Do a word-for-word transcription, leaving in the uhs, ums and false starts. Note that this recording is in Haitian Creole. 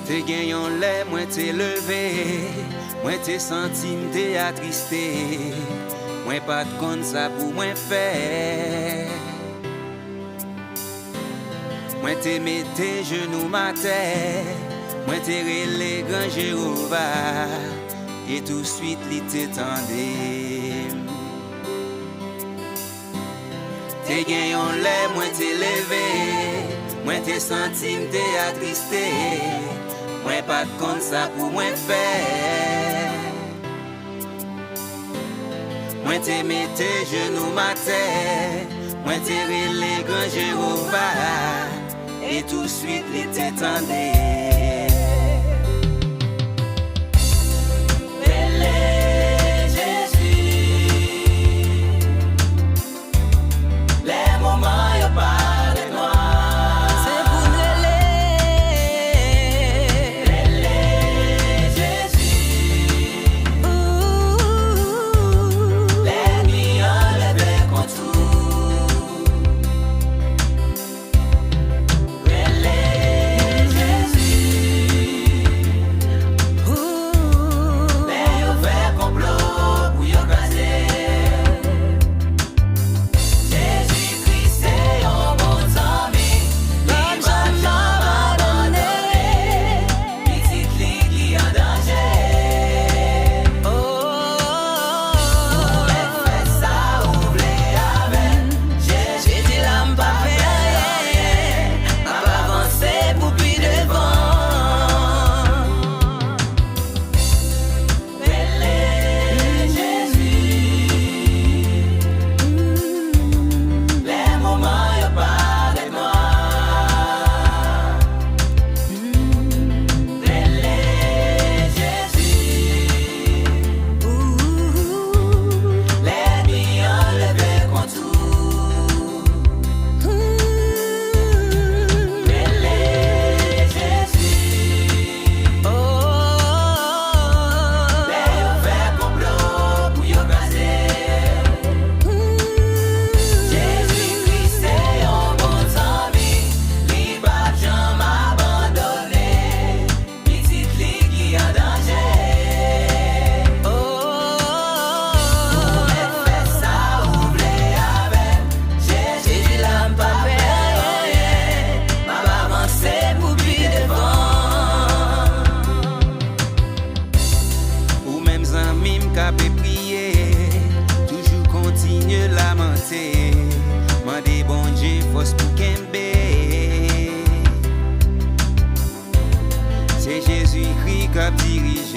Te gen yon lè mwen te leve, mwen te santi m te atriste, mwen pa t konn sa pou mwen fè. Mwen te mete jenou m atè, mwen te rele gran Jewova, e touswit li te tande m. Te gen yon lè mwen te leve, mwen te santi m te atriste, mwen pa t konn sa pou mwen fè. Mwen te mete jenou m atè, mwen te rele gran Jewova, e touswit li te tande. Rele Jezi. Lè moman yo parèt nwa, se pou n rele. Rele Jezi. Lènmi an leve kont ou. Rele Jezi. Lè yo fè konplo pou yo kraze. Jezikri se yon bon zanmi, li p ap janm abandone pitit li ki an danje. Ou mèt fè sa ou vle avè m. Jezi di la m p ap fè anyen, m ap avanse pou pi devan. Rele Jezi. Lè moman yo parèt nwa, rele Jezi. Lènmi an leve kont ou. Rele Jezi. Lè yo fè konplo pou yo kraze. Jezikri se yon bon zanmi, li p ap janm abandone pitit li ki an danje. Ou mèt fè sa ou vle avè m. Jezi la m p ap fè anyen, m ap avanse pou pi devan. Ou menm zanmi m k ape priye, toujou kontinye lamante, mande Bondye fòs pou kenbe. Se Jezikri k ap dirije.